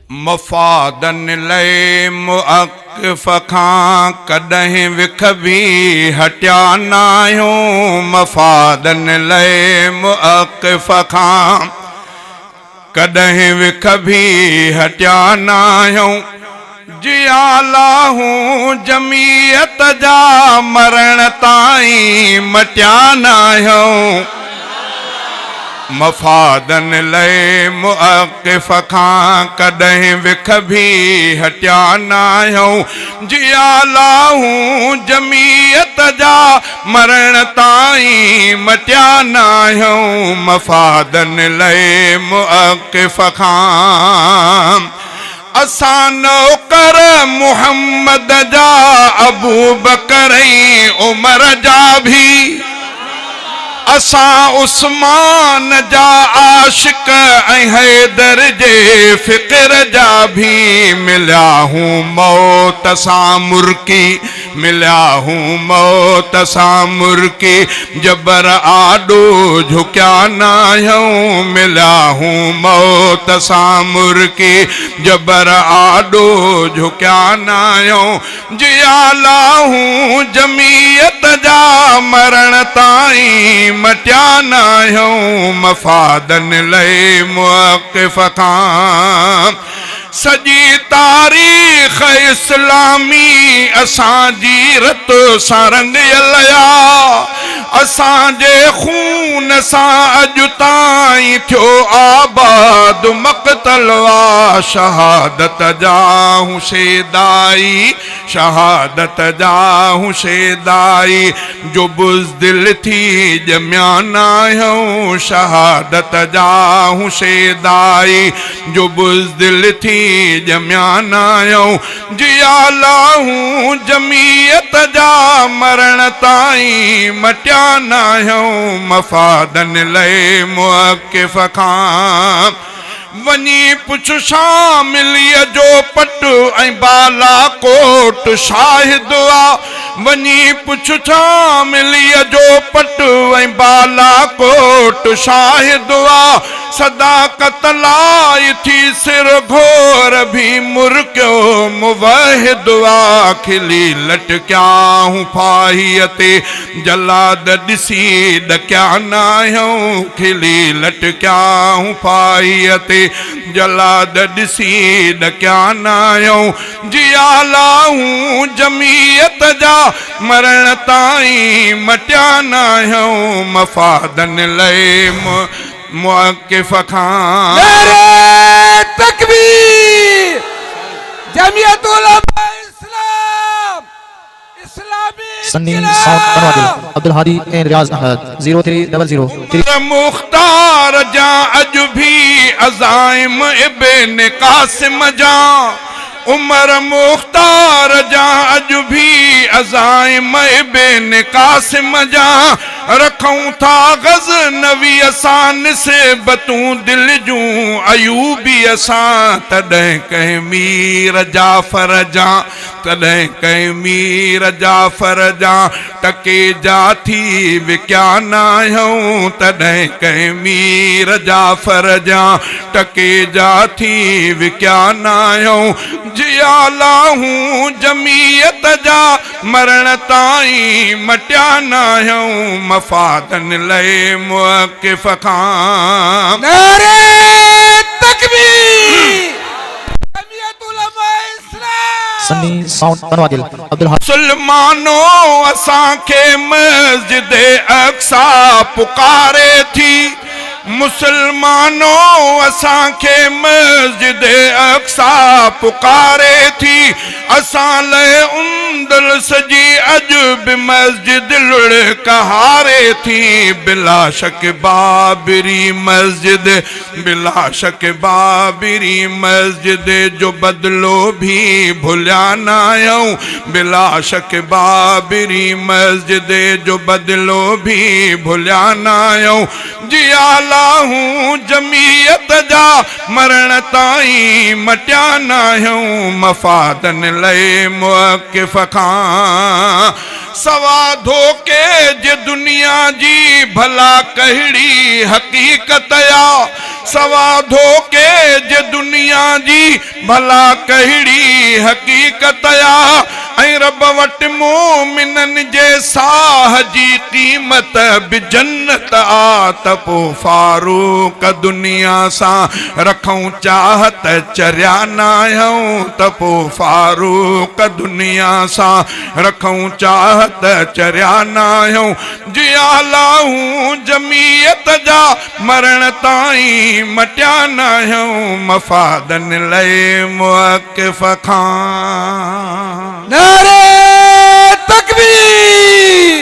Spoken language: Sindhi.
مفادن لئي مؤقف کان ڪڏهن وک به هٽيا ناهيون مفادن لئي مؤقف کان ڪڏهن وک به هٽيا ناهيون جيالا هون جمعيت جا مرڻ تائين مٽيا ناهيون. مفادن لئي مؤقف کان ڪڏهن وک به هٽيا ناهيون، جيالا هون جمعيت جا مرڻ تائين مٽيا ناهيون، مفادن لئي مؤقف کان اسان نوڪر محمد جا ابوبڪر ۽ عمر جا ڀي اسان عثمان جا عاشق ۽ حيدر جي فڪر جا ڀي مليا هون موت سان مرڪي مليا هون موت سان مرڪي جبر آڏو جهڪيا ناهيون مليا هون موت سان مرڪي جبر آڏو جهڪيا ناهيون جيالا هون جمعيت جا مرڻ تائين مٽيا ناهيون مفادن لئي مؤقف کان سڄي تاريخ اسلامي اسان جي رت سان رڱيل آ، اسان جي خون سان اڄ تائين ٿيو آباد مقتل آ، شهادت جا هون شيدائي، شهادت جا هون شيدائي، جو بزدل ٿي ڄميا ناهيون، شهادت جا هون شيدائي. جو بزدل ٿي ڄميا ناهيون، جيالا هون جمعيت جا مرڻ تائين مٽيا ناهيون، مفادن لئي مؤقف کان وڃي پڇ شامليء جو پٽ ۽ بالا ڪوٽ شاهد آ، وڃي پڇ شامليء جو پٽ ۽ بالا ڪوٽ شاهد آ. صداقت لاء ٿي سر گهور ڀي مرڪيو موحد آ کلي لٽڪيا هون ڦاهيء تي جلاد ڏسي ڏڪيا ناهيون کلي لٽڪيا هون ڦاهيء تي جلاد ڏسي ڏڪيا ناهيون جيالا هون جمعيت جا مرڻ تائين مٽيا ناهيون مفادن لئي مؤقف کان. نعري تڪبير جمعيت علماء اسلام اسلامي سني سائونڊ بنوادل انقلاب. Abdul Hadi and Riaz Ahmed zero three double zero three. Umar Mukhtar جا اڄ ڀي عزائم ابن قاسم جا عمر مختار جا اڄ ڀي عزائم ابن قاسم جا رکون ٿا غزنويء سان نسبتون دل جون ايوبيء سان تڏهن ڪنهن مير جعفر جا تڏهن ڪنهن مير جعفر جا ٽڪي جا ٿي وڪيا ناهيون تڏهن ڪنهن مير جعفر جا ٽڪي جا ٿي وڪيا ناهيون جيالا هون جمعيت جا مرڻ تائين مٽيا ناهيون مفادن لئي مؤقف کان. نعري تڪبير جمعيت علماء اسلام. سني سائونڊ بنوادل عبدالهادي. مسلمانو اسان کي مسجد اقصيٰ پڪاري ٿي مسلمانو اسان کي مسجد اقصيٰ پڪاري ٿي اسان لئه اندلس جي اڄ به مسجد لڙڪ هاري ٿي بلاشڪ بابري مسجد بلاشڪ بابري مسجد جو بدلو ڀي ڀليا ناهيون بلاشڪ بابري مسجد جو بدلو ڀي ڀليا ناهيون جيالا هون جمعيت جا مرڻ تائين مٽيا ناهيون مفادن لئي مؤقف کان سوا ڌوڪي جي دنيا جي ڀلا ڪهڙي حقيقت آ. سوا ڌوڪي جي دنيا جي ڀلا ڪهڙي حقيقت آ ۽ رب وٽ مومنن جي ساهه جي قيمت به جنت آ ته پو فاروق دنيا سان رکون چاهت چريا ناهيون ته پو فاروق دنيا سان رکون چاهت چريا ناهيون جيالاهون جميعت جا مرڻ تائين مٽيا ناهيون مفادن لئي مؤقف کان. نعري تڪبير.